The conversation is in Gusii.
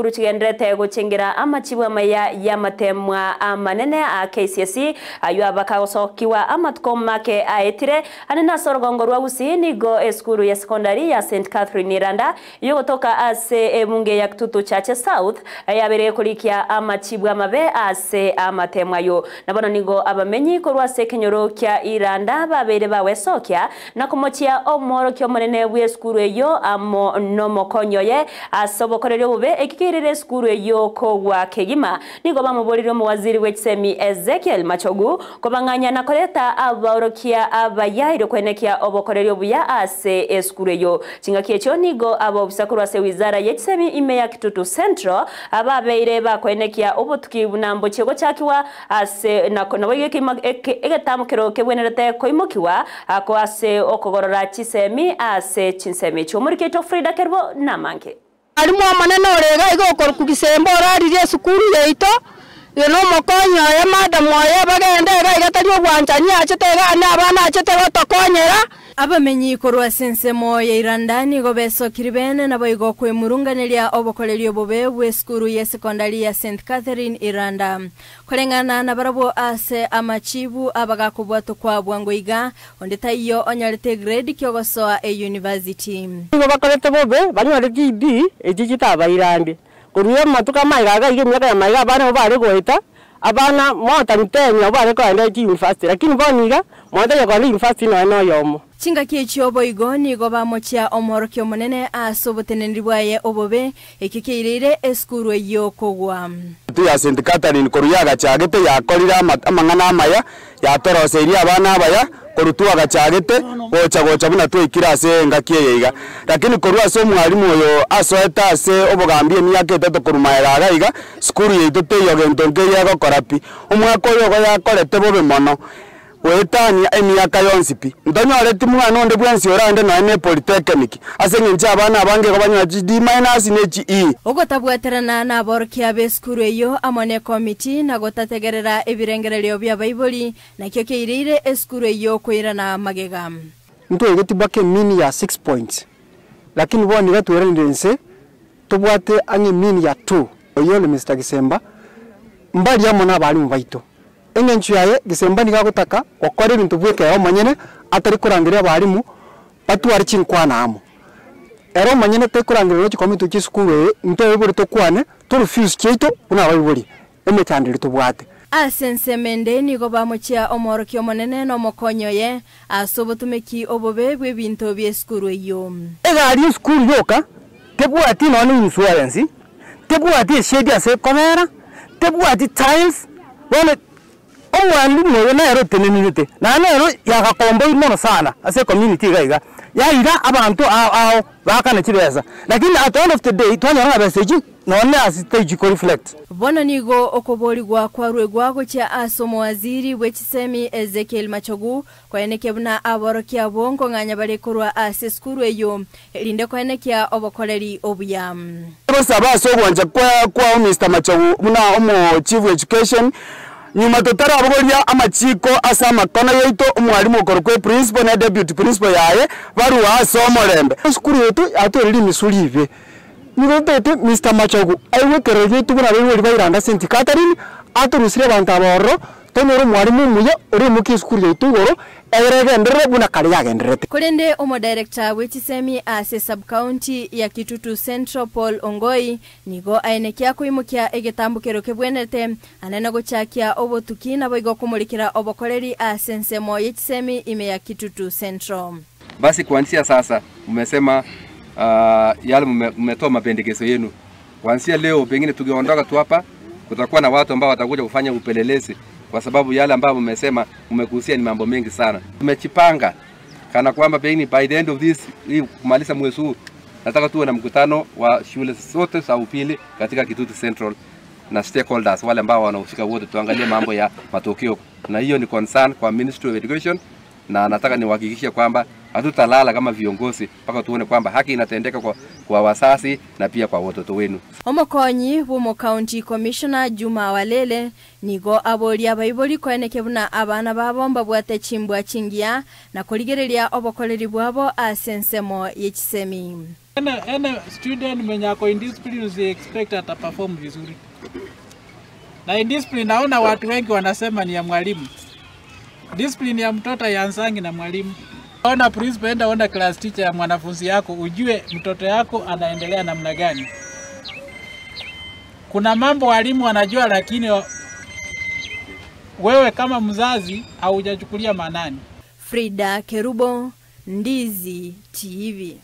Chisukuru chigendererete gochengera amachibu amaya y'amateemwa amanene a KCSE, ayio abakagosokiwa amatuko make aetire. Ande nase orogongo rwa Gusii nigo esukuru ya sekondari ya St Catherine Iranda yogotoka ase ebunge ya Kitutu Chache South yabeire korikia amachibu amabe ase amateemwa ayio. Na bono nigo abamenyi korwa ase ekenyoro kia Iranda babeire bagwesokia na komochia omworokia omonene bw'esukuru eyio amo nomokonyi oye ase obokoreri obobe ekikeirire esukuru eyio kogwa kegima. Nigo bamoboririe omowaziri bwe chisemi Ezekiel Machogu kobang'anya na koreta abaorokia abaya erio kwenekia obokoreri obuya ase esukuru eyio. Chingaki echio nigo abaofisa korwa ase wizara ye chisemi ime ya Kitutu Central ababeire bakoenekia obotuki buna mbochie gochakigwa ase naboigo egetamokero kebwenerete koimokiwa Ako ase okogorora chisemi ase chinsemo echio. Omoriki oito Frida Kerubo namange. Mwalimu omonene ore iga iga okorokwa Gisemba oraririe esukuru yaito, iga nomokonyi oye madam oye bagende iga iga tari obwanchani achete iga na abana achete gotokonyera. Abamenyi korwa ase ensemo ya Iranda nigo besokiri bene naboigo kwemurunganeria obokoreri obobe bw'esukuru y'esekondari ya St Catherine Iranda. Koreng'ana nabarabwo ase amachibu abagakobwatwa kwa bwango iga, onde taiyo onyorete egrade ki'ogosoa eyunivasiti. Nigo bakorete bobe, banyore chibi echio chitabairande. Korwa amatuko amaiga iga iga emiaka ya maiga abana nabo bare goeta, abana more than ten nabo bare kogenda chiuniversity, lakini bono iga, monto taiyo okogenda university nonya na oyomo. Chingaki echio boigo nigo bamochia Omoorokia Omonene ase oboteneneri bwaye obobe, Ekio kiaireire esukuru eyio kogwa. Etutu ya St. Catherine korwa yagachagete yakorire amang'ana amaya, yatoroseirie abana abaya korwa twagachagete gocha gocha buna twaikire ase engaki eye iga. Lakini korwa ase omwalimu oyo asoete ase obogambi emiaka etato korwa magega iga iga, sukuru yaito teiyo gento nkeiyo egokora pi. Omwaka oyo igo yakorete bobe mono. Goetania emiaka yonsi pi, ntonyoreti mwana onde bwensi orande nonya ne polytechnic, ase engencho abana abange igo banyora chi D minus ne chi E. Ogotabwaterana naborokia b'esukuru eyio amo nekomiti na gotategerera ebirengererio bi'abaibori nakio keireire esukuru eyio koirana magega. Ntwaigeti mpaka emean ya six points, lakini bono iga tweranire inse tobwate ang'e emean ya two. Oyio ore Mister Gisemba, mbaria amo na abalimu baito. Engencho yaye, Gisemba nigo agotaka gokora ebinto bw'ekeegwa omonyene, atari korangeria abalimu batware chinkwana amo. Ere omonyene taikorangeria nonya chikomiti chi'esukuru eye, intwe abaibori tokwane, torefuse chiaito buna abaibori, emechando eria tobwate. Ase ensemo ende nigo bamochia Omoorokia Omonene na omokonyi oye ase obotomeki obobe bw'ebinto bi'esukuru eyio. Egari y'esukuru yoka tebwati nonya ne insurance, tebwati eshade ase ekobera, tebwati tiles, bono omwalimu oyo nere otenenerete, naende nere yagakomboirwe mono sana ase ecommunity iga iga, yaira abanto ao ao baakane chibesa, lakini at the end of the day twanyora ng'a besa echi nonye ase taichi ko reflect. Bono nigo okoboorigwa kwaruegwa gochia ase omowaziri bwe chisemi Ezekiel Machogu, koenekia buna aborokia abwo nkong'anya bare korwa ase esukuru eyio, erinde koenekia obokoreri obuya. Gosaba ase ogwancha kwao Mister Machogu buna omo Chief Education, nyuma totarabogoria amachiko ase amakono yaito, omwalimu okorokwa eprinciple ne deputy principal yaye barue ase omorembe. Esukuru yaito yatwerire rimisu ribe. Nigo totagete Mister Machogu aigwe ekerero giaito buna abaibori ba Iranda St. Catherine, atorusirie abanto aba ororo, tonyore omwalimu omuya oreimokie esukuru yaito igoro, egere egenderere buna kare yagendererete. Korende omodirector bw'echisemi ase sub-county ya Kitutu Central Paul Ongoi nigo aenekia koimokia egetambokero kebwenerete anene gochakia obotuki naboigo komorikera obokoreri ase ensemo y'echisemi ime ya Kitutu Central. Basi kuanzia sasa mmesema yale mmetoa mapendekezo yenu. Kuanzia leo pengine tukiondoka tu hapa kutakuwa na watu ambao watakuja kufanya upelelezi kwa sababu yale ambayo mmesema mmekusia ni mambo mengi sana. Tumejipanga kana kwamba pengine by the end of this hii kumaliza mwezi huu nataka tuwe na mkutano wa shule zote za upili katika Kitutu Central na stakeholders wale ambao wanahusika wote, tuangalie mambo ya matokeo, na hiyo ni concern kwa Ministry of Education, na nataka niwahakikishie kwamba hatutalala kama viongozi mpaka tuone kwamba haki inatendeka kwa wazazi na pia kwa watoto wenu. Omokonyi bw'omocounty commissioner Juma Walele nigo aboria abaibori koenekia buna abana babo mbabwate chimbwa chingiya na korigereria obokoreri bwabo ase ensemo ye chisemi. Any student mwenye ako indiscipline usi expect ata perform vizuri. Na indiscipline naona watu wengi wanasema ni ya mwalimu. Discipline ya mtoto haianzangi na mwalimu. Ona principal, enda ona class teacher ya mwanafunzi yako ujue mtoto yako anaendelea namna gani. Kuna mambo walimu wanajua, lakini wewe kama mzazi haujachukulia maanani. Frida Kerubo, Ndizi TV.